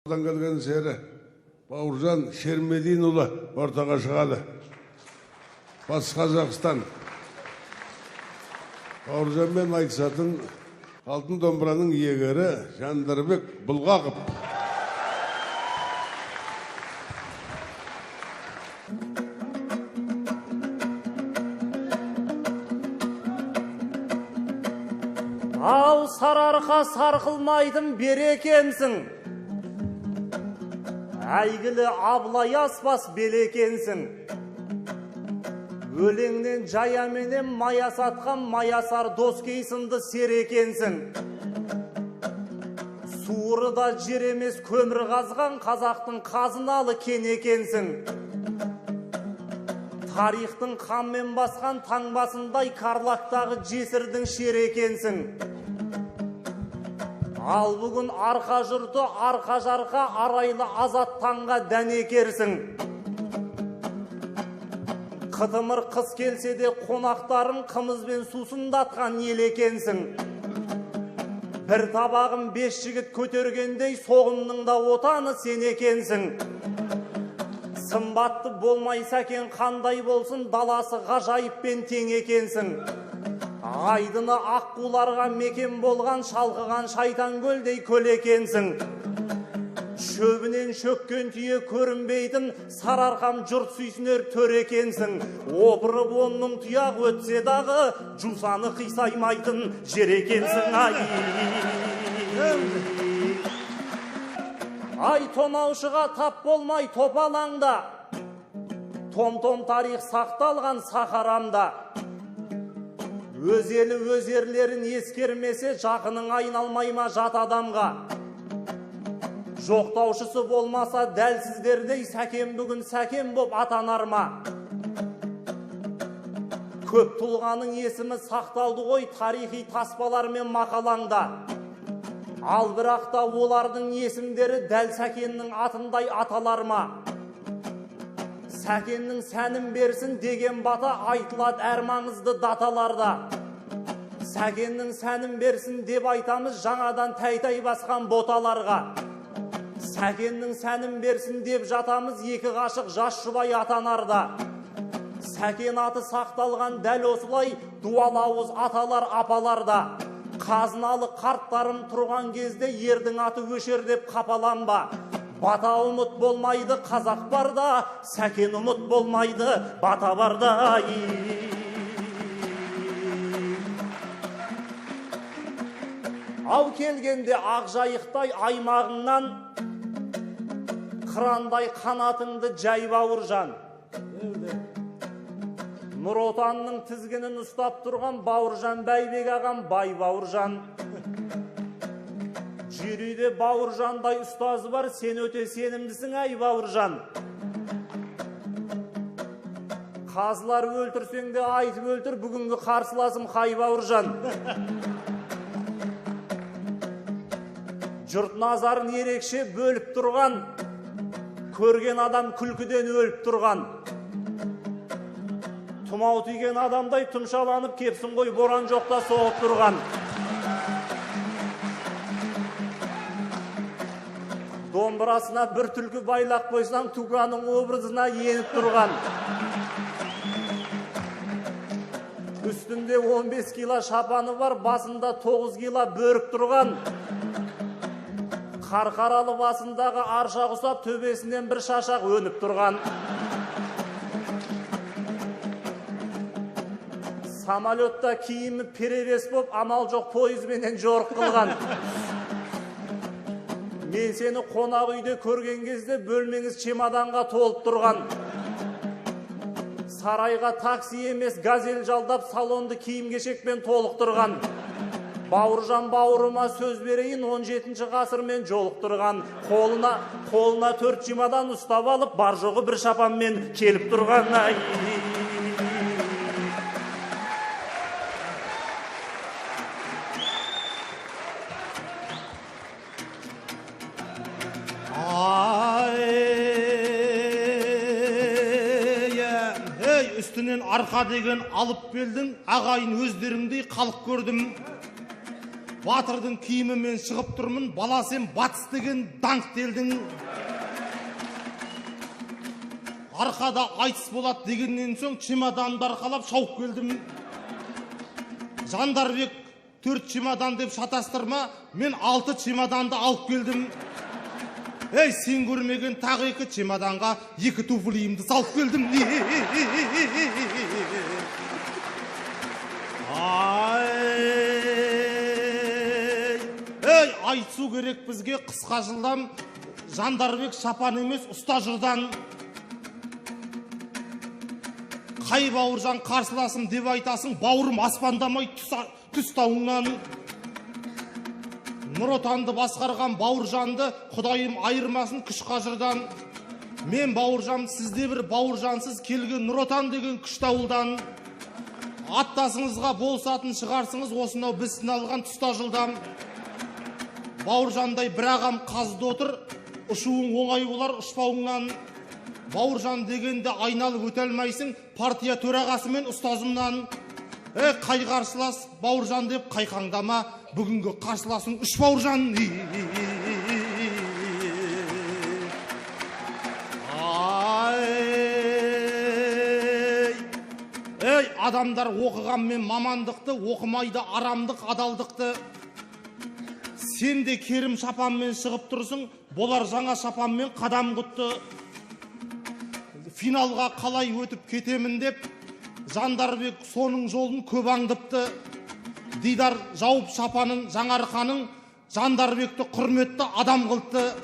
Келген сері Бауыржан Шермединұлы ортаға шығады. Батыс Қазақстан. Бауыржанмен айтысатын алтын домбыраның иегері Жандарбек Бұлғақов. Ал Сарыарқа сарқылмайтын берекемсің. Әйгілі Абылай аспас бел екенсің. Өлеңнен жаяменен мая сатқан маясар Доскей сынды сер екенсің. Суыры да жер емес көмір қазған қазақтың қазыналы кен екенсің. Тарихтың қанмен басқан таңбасындай Карлактағы жесірдің шері екенсің. Ал бүгін арқа жұрты арқа жарқа арайлы азат таңға дәнекерсің. Қытымыр қыс келсе де қонақтарын қымызбен сусындатқан ел екенсің. Бір табағын бес жігіт көтергендей соғымның да отаны сен екенсің. Сымбатты болмай Сәкен қандай болсын даласы ғажайыппен тең екенсің. Айдыны аққуларға мекен болған шалқыған шайтан көлдей көл екенсің. Шөбінен шөккен түйе көрінбейтін Сарыарқам жұрт сүйсінер төр екенсің. Опырып 10 000 тұяқ өтсе дағы жусаны қисаймайтын жер екенсің. Ай, ай, тонаушыға тап болмай топалаңда, том-том тарих сақталған сахарамда. Өз елі өз ерлерін ескермесе жақының айналмай ма жат адамға? Жоқтаушысы болмаса дәл сіздердей Сәкен бүгін Сәкен боп атанар ма? Көп тұлғаның есімі сақталды ғой тарихи таспалар мен мақалаңда. Ал бірақ та олардың есімдері дәл Сәкеннің атындай аталар ма? Сәкеннің сәнін берсін деген бата айтылады әр маңызды даталарда. Сәкеннің сәнін берсін деп айтамыз жаңадан тәй-тәй басқан боталарға. Сәкеннің сәнін берсін деп жатамыз екі ғашық жас жұбай атанарда. Сәкен аты сақталған дәл осылай дуал ауыз аталар апаларда. Қазыналы қарттарым тұрған кезде ердің аты өшер деп қапаланба. Бата ұмыт болмайды қазақ барда, Сәкен ұмыт болмайды бата барда. Ау келгенде Ақжайықтай аймағыңнан қырандай қанатыңды жай, Бауыржан. Нұр Отанның тізгінін ұстап тұрған Бауыржан Бәйбек ағам, бай Бауыржан. Жер үйде Бауыржандай ұстазы бар, сен өте сенімдісің, әй Бауыржан. Қазылар өлтірсең де айтып өлтір, бүгінгі қарсыласым қай Бауыржан. Жұрт назарын ерекше бөліп тұрған, көрген адам күлкіден өліп тұрған. Тұмау тиген адамдай тұмшаланып кепсін ғой боран жоқта соғып тұрған. Домбырасына бір түлкі байлақ қойсаң, туганың образына еніп тұрған. Үстінде 15 кило шапаны бар, басында 9 кило бөрік тұрған. Қарқаралы басындағы арша құсап, төбесінен бір шашақ өніп тұрған. Самолетта киімі перевес боп, амал жоқ пойызбенен жорық қылған. Мен сені қонақ үйде көрген кезде бөлмеңіз чемоданға толып тұрған. Сарайға такси емес газель жалдап салонды киім-кешекпен толықтырған. Бауыржан бауырыма сөз берейін 17 ғасырмен жолықтырған. Қолына 4 чемодан ұстап алып, бар жоғы бір шапанмен келіп тұрған. Ай. Ей, үстінен арқа деген алып белдің ағайын өздеріңдей халық көрдім. Батырдың киімімен шығып тұрмын, бала сен батыс деген даңқты елдің. Арқада айтыс болады дегеннен соң чемоданды арқалап шауып келдім. Жандарбек 4 чемодан деп шатастырма, мен 6 чемоданды алып келдім. Ей, сен көрмеген тағы 2 чемоданға 2 туфлиімді салып келдім. Ай, ей, айтысу керек бізге қысқа жылдам. Жандарбек шапан емес, ұста жырдан. Қай Бауыржан қарсыласым деп айтасың, бауырым аспандамай түс тауыңнан. Нұр Отанды басқарған Бауыржанды Құдайым айырмасын күш қажырдан. Мен Бауыржан, сізде бір Бауыржансыз келген Нұр Отан деген күш дауылдан. Аттасыңызға болсатын шығарсыңыз, осынау біз сыналған тұста жылдам. Бауыржандай бір ағам қазды отыр, ұшуың оңай болар ұшпауыңнан. Бауыржан дегенде айналып өте алмайсың, партия төрағасы мен ұстазымнан. Қай қарсылас Бауыржан деп қайқаңдама, бүгінгі қарсыласың үш Бауыржан. Ай, ей, адамдар оқығанмен мамандықты, оқымайды арамдық, адалдықты. Сен де керім шапанмен шығып тұрсың, болар жаңа шапанмен қадам құтты. Финалға қалай өтіп кетемін деп Жандарбек соның жолын көп аңдыпты. Дидар жауып шапанын Жаңарқаның, Жандарбекті құрметті адам қылыпты.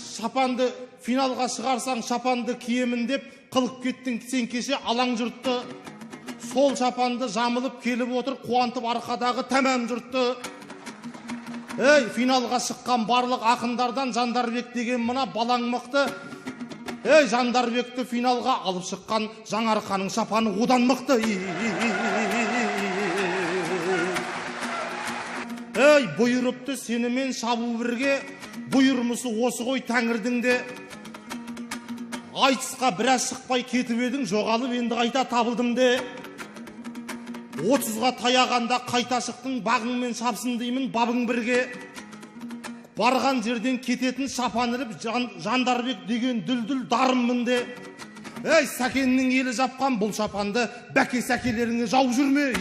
Шапанды финалға шығарсаң шапанды киемін деп қылып кеттің сен кеше алаң жұртты. Сол шапанды жамылып келіп отыр, қуантып арқадағы тәмам жұртты. Ей, финалға шыққан барлық ақындардан Жандарбек деген мына балаң мықты. Ей, Жандарбекті финалға алып шыққан Жаңарқаның шапаны одан мықты. Ей, бұйырыпты сенімен шабу бірге, бұйырмысы осы ғой тәңірдің де. Айтысқа біраз шықпай кетіп едің, жоғалып енді қайта табылдым де. 30-ға таяғанда қайта шықтың, бағыңмен шапсын деймін, бабың бірге. Барған жерден кететін шапан іліп, Жандарбек деген дүлдүл дарынмын де. Ей, Сәкеннің елі жапқан бұл шапанды, бәке сәкелеріңе жауып жүрме.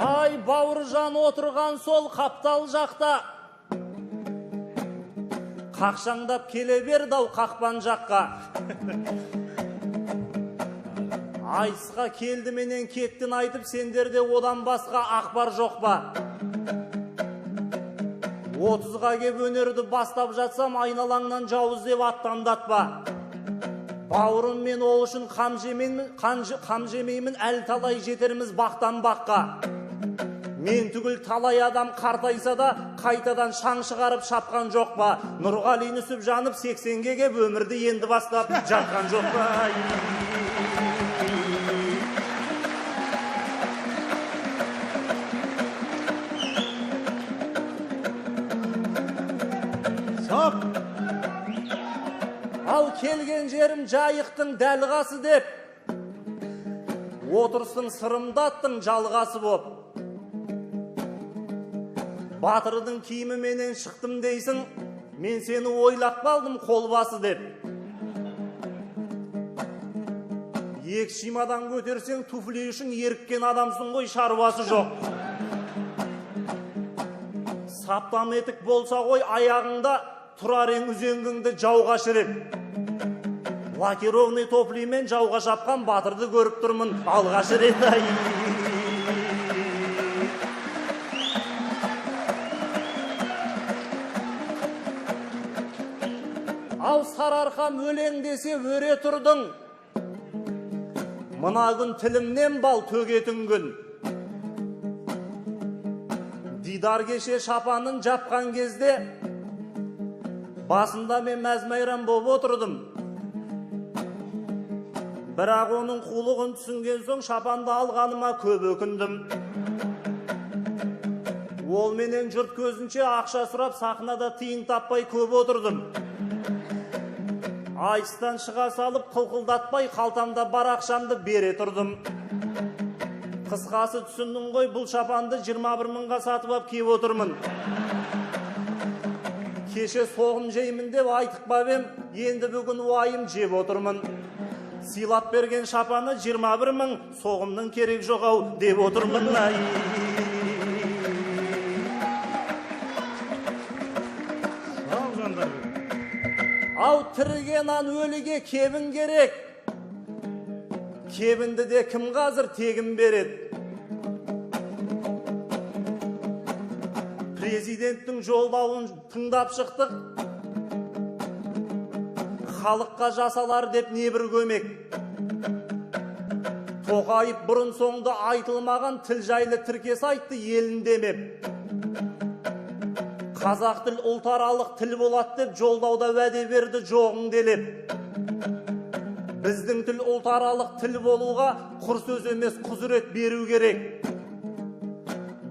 Ай, Бауыржан отырған сол қаптал жақта, қақшаңдап келе берді ау қақпан жаққа. Айтысқа келді менен кеттін айтып, сендерде одан басқа ақпар жоқ па? 30-ға кеп өнерді бастап жатсам, айналаңнан жау іздеп аттандатпа. Бауырым мен ол үшін қам жемеймін, әлі талай жетерміз бақтан баққа. Мен түгіл талай адам қартайса да, қайтадан шаң шығарып шапқан жоқ па? Нұрғали Нүсіп жанып 80-ге кеп өмірді енді бастап жатқан жоқ па? Сап! Ал келген жерім Жайықтың дәл қасы деп, отырыстың сырымдаттың жалғасы боп. Батырдың киіміменен шықтым дейсің, мен сені ойлап қалдым қолбасы деп. 2 чемодан көтерсең туфли үшін еріккен адамсың ғой, шаруасы жоқ. Саптам етік болса ғой аяғыңда, тұрар ең үзеңгіңді жауға шіреп. Лакированный туфлимен жауға шапқан батырды көріп тұрмын алғаш рет. Ау, Сарыарқам өлең десе өре тұрдың, мына күн тілімнен бал төгетін күн. Дидар кеше шапанын жапқан кезде басында мен мәз-мейрам боп отырдым. Бірақ оның қулығын түсінген соң шапанды алғаныма көп өкіндім. Ол менен жұрт көзінше ақша сұрап сахнада тиын таппай көп отырдым. Айтыстан шыға салып қылқылдатпай қалтамда бар ақшамды бере тұрдым. Қысқасы түсіндің ғой, бұл шапанды 21 мыңға сатып ап киіп отырмын. Кеше соғым жеймін деп айтып ем, енді бүгін уайым жеп отырмын. Сыйлап берген шапаны 21 мың, соғымның керек жоқ ау деп отырмын. Ай. Сау, Жандарбек. Ау, тіріге нан, өліге кебін керек. Кебінді де кім қазір тегін береді? Президенттің жолдауын тыңдап шықтық. Халыққа жасалар деп небір көмек. Тоқаев бұрын соңды айтылмаған тіл жайлы тіркес айтты елін демеп. Қазақ тіл ұлтаралық тіл болады деп жолдауда уәде берді жоғың делеп. Біздің тіл ұлтаралық тіл болуға құр сөз емес құзырет беру керек.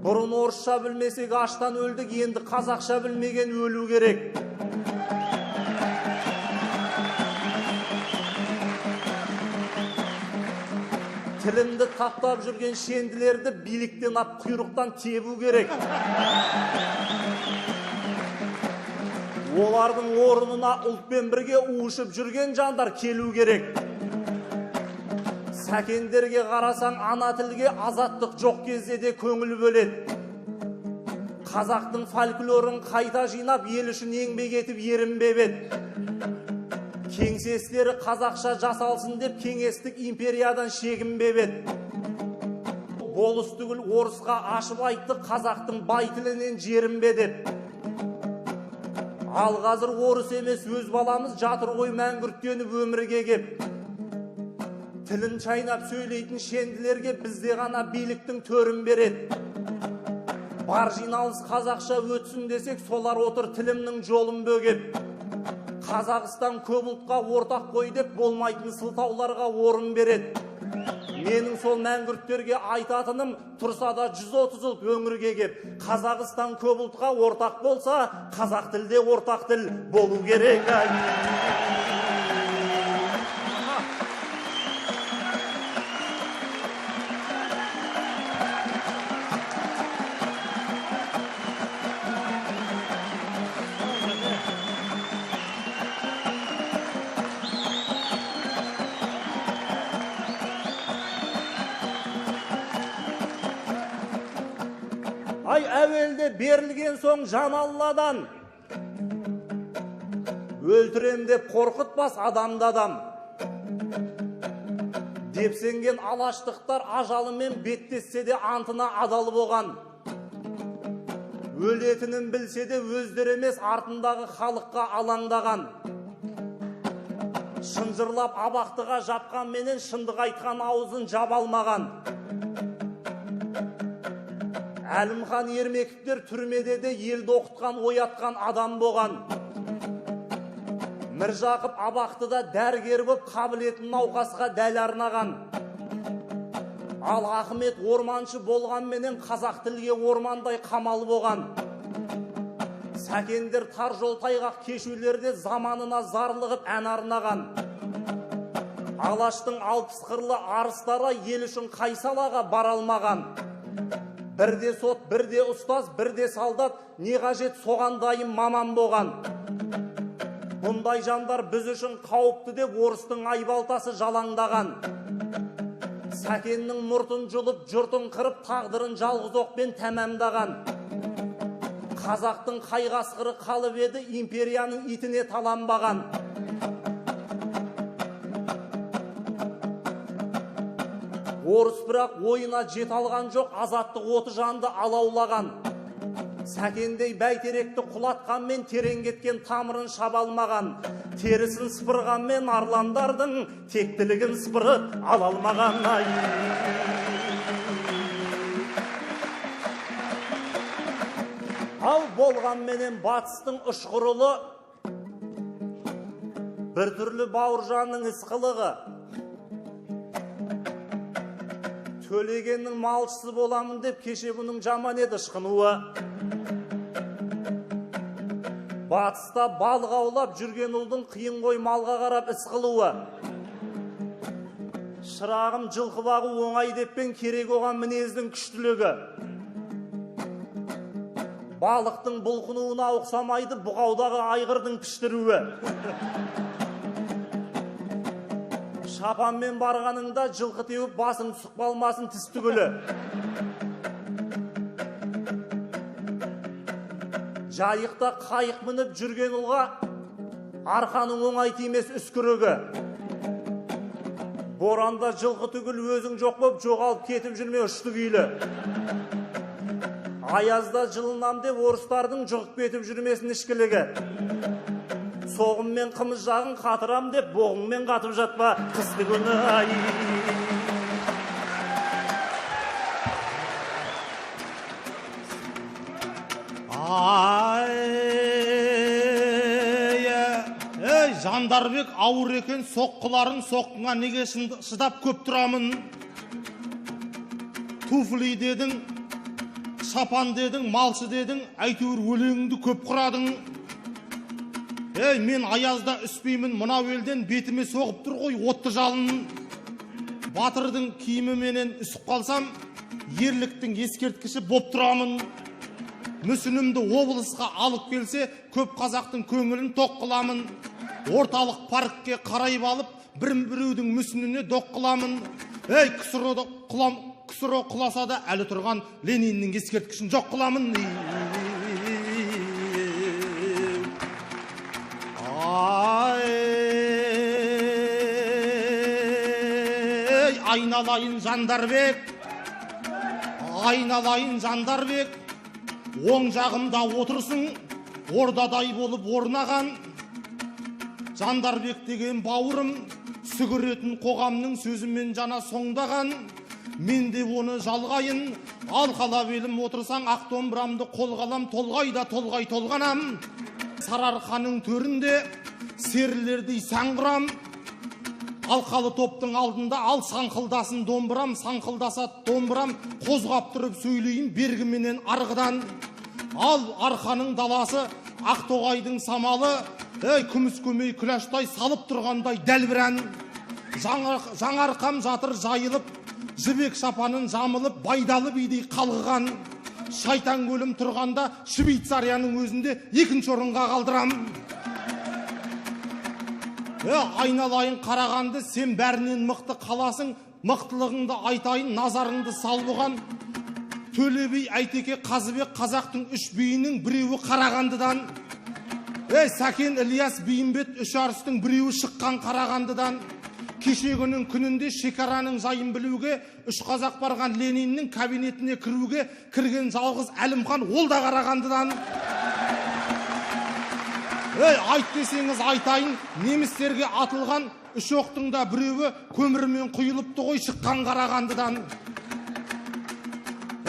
Бұрын орысша білмесек аштан өлдік, енді қазақша білмеген өлу керек. Тілімді таптап жүрген шенділерді биліктен ап құйрықтан тебу керек. Олардың орнына ұлтпен бірге уышып жүрген жандар келу керек. Сәкендерге қарасаң ана тілге азаттық жоқ кезде де көңіл бөледі. Қазақтың фольклорын қайта жинап ел үшін еңбек етіп ерінбеп еді. Кеңсестері қазақша жасалсын деп кеңестік империядан шегінбеп еді. Болыс түгіл орысқа ашып айтты қазақтың бай тілінен жерінбе деп. Ал қазір орыс емес өз баламыз жатыр ғой мәңгүрттеніп өмірге кеп. Тілін шайнап сөйлейтін шенділерге бізде ғана биліктің төрін береді. Бар жиналыс қазақша өтсін десек, солар отыр тілімнің жолын бөгеп. Қазақстан көп ұлтқа ортақ қой деп болмайтын сылтауларға орын береді. Менің сол мәңгүрттерге айтатыным, тұрса да 130 ұлт өңірге кеп, Қазақстан көп ұлтқа ортақ болса, қазақ тілде ортақ тіл болу керек. Ай, әуелде берілген соң жан Алладан, өлтірем деп қорқытпас адамды адам. Деп сенген алаштықтар ажалымен беттессе де антына адал болған. Өлетінін білсе де өздері емес артындағы халыққа алаңдаған. Шынжырлап абақтыға жапқанменен шындық айтқан аузын жаба алмаған. Әлімхан Ермековтер түрмеде де елді оқытқан, оятқан адам болған. Міржақып абақтыда дәрігер боп қабілетін науқасқа дәл арнаған. Ал Ахмет орманшы болғанменен қазақ тілге ормандай қамал болған. Сәкендер тар жол тайғақ кешулерде заманына зарлығып ән арнаған. Алаштың 60 қырлы арыстары ел үшін қай салаға бара алмаған. Бірде сот, бірде ұстаз, бірде солдат, не қажет соған дайын маман болған. Бұндай жандар біз үшін қауіпті деп орыстың айбалтасы жалаңдаған. Сәкеннің мұртын жұлып, жұртын қырып, тағдырын жалғыз оқпен тәмамдаған. Қазақтың қай қасқыры қалып еді, империяның итіне таланбаған. Орыс бірақ ойына жете алған жоқ, азаттық оты жанды алаулаған. Сәкендей бәйтеректі құлатқанмен терең кеткен тамырын шаба алмаған. Терісін сыпырғанмен арландардың тектілігін сыпырып ала алмаған. Ал болғанменен батыстың ұшқырылы бір түрлі Бауыржанның іс қылығы. Төлегеннің малшысы боламын деп кеше бұның жаман еді ышқынуы. Батыста балық аулап жүрген ұлдың қиын ғой малға қарап іс қылуы. Шырағым, жылқы бағу оңай деппен, керек оған мінездің күштілігі. Балықтың бұлқынуына ұқсамайды бұғаудағы айғырдың піштіруі. Шапанмен барғаныңда жылқы теуіп басың түсіп қалмасын тіс түгілі. Жайықта қайық мініп жүрген ұлға арқаның оңай тимес үскірігі. Боранда жылқы түгіл өзің жоқ боп жоғалып кетіп жүрме ұшты күйлі. Аязда жылынам деп орыстардың жұғып кетіп жүрмесін ішкілігі. Соғыммен қымыз жағын қатырам деп боғыңмен қатып жатпа қысты күні ай. Ай, ей, Жандарбек, ауыр екен соққыларың, соққыңа неге шыдап көп тұрамын? Туфли дедің, шапан дедің, малшы дедің, әйтеуір өлеңіңді көп құрадың. Ей, мен аязда үспеймін, мынау елден бетіме соғып тұр ғой отты жалын. Батырдың киіміменен үсіп қалсам, ерліктің ескерткіші боп тұрамын. Мүсінімді облысқа алып келсе, көп қазақтың көңілін тоқ қыламын. Орталық паркке қарай алып, бір біреудің мүсініне доқ қыламын. Ей, КСРО құласа да әлі тұрған Лениннің ескерткішін жоқ қыламын. Ай, айналайын Жандарбек, айналайын Жандарбек, оң жағымда отырсың, ордадай болып орнаған. Жандарбек деген бауырым, сүгіретін қоғамның сөзімен жана соңдаған. Мен де оны жалғайын, алқалап елім отырсаң, ақ домбырамды қолға алам, толғай да толғай толғанам. Сарыарқаның төрінде серілердей сән құрам. Алқалы топтың алдында ал саңқылдасын домбырам, саңқылдаса домбырам, қозғап тұрып сөйлейін бергіменен арғыдан. Ал арқаның даласы, Ақтоғайдың самалы, ей, күміс көмей күләштай салып тұрғандай дәл бір ән. Жаңарқам жатыр жайылып, жібек шапанын жамылып, байдалы бидей қалғыған. Шайтан көлім тұрғанда Швейцарияның өзінде екінші орынға қалдырам. Айналайын Қарағанды, сен бәрінен мықты қаласың, мықтылығыңды айтайын, назарыңды сал бұған. Төле би, Әйтеке, Қазыбек қазақтың үш биінің біреуі Қарағандыдан. Сәкен, Ілияс, Бейімбет үш арыстың біреуі шыққан Қарағандыдан. Кешегінің күнінде шекараның жайын білуге, үш қазақ барған Лениннің кабинетіне кіруге кірген жалғыз Әлімхан, ол да Қарағандыдан. Ей, айт десеңіз айтайын, немістерге атылған үш оқтың да біреуі көмірмен құйылыпты ғой шыққан Қарағандыдан.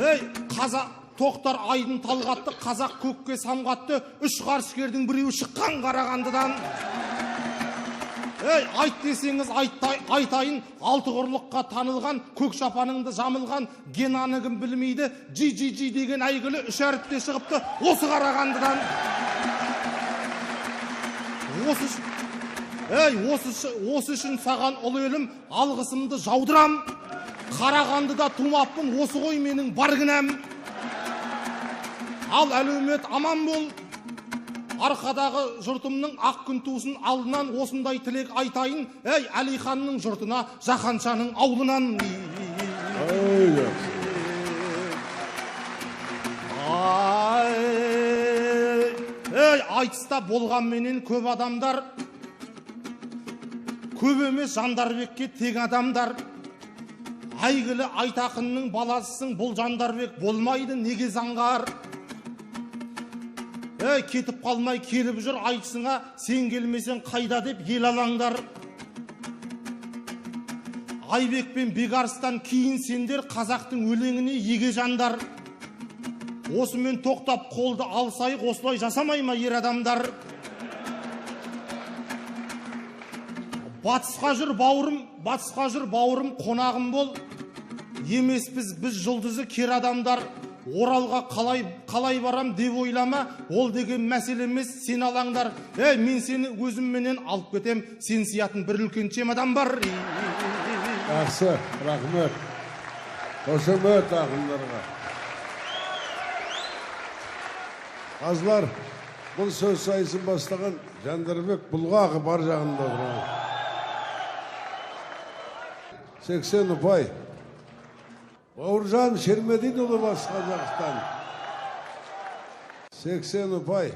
Ей, қазақ Тоқтар Айдын Талғатты, қазақ көкке самғатты, үш ғарышкердің біреуі шыққан Қарағандыдан. Ей, айт десеңіз айтайын, алты құрлыққа танылған, көк шапаныңды жамылған, Генаны кім білмейді, Джи-джи-джи деген әйгілі үш әріпте шығыпты осы Қарағандыдан. Осы үшін саған ұлы елім алғысымды жаудырам. Қарағандыда тумаппын, осы ғой менің бар кінәм. Ал әлеумет аман бол. Арқадағы жұртымның ақ күн тусын алдынан осындай тілек айтайын. Ей, Әлиханның жұртына, Жаһаншаның аулынан. Ей, айтыста болғанменен көп адамдар, көп емес Жандарбекке тең адамдар. Әйгілі Айтақынның баласысың, бұл Жандарбек болмайды неге заңғар? Ей, кетіп қалмай келіп жүр айтысыңа, сен келмесең қайда деп ел алаңдар. Айбек пен Бекарыстан кейін сендер қазақтың өлеңіне еге жандар. Осымен тоқтап қолды алсайық, осылай жасамай ма ер адамдар? Батысқа жүр бауырым, батысқа жүр бауырым, қонағым бол. Емеспіз біз жұлдызы кер адамдар. Оралға қалай, қалай барам деп ойлама, ол деген мәселе емес, сен алаңдар. Ей, мен сені өзімменен алып кетем, сен сиятын бір үлкен чемодан бар. Жақсы, рахмет. Қошемет ақындарға. Қазылар, бұл сөз сайысын бастаған Жандарбек Бұлғақов бар жағында отырған. 80 ұпай. Бауыржан Шермединұлы, Батыс Қазақстан. 80 ұпай.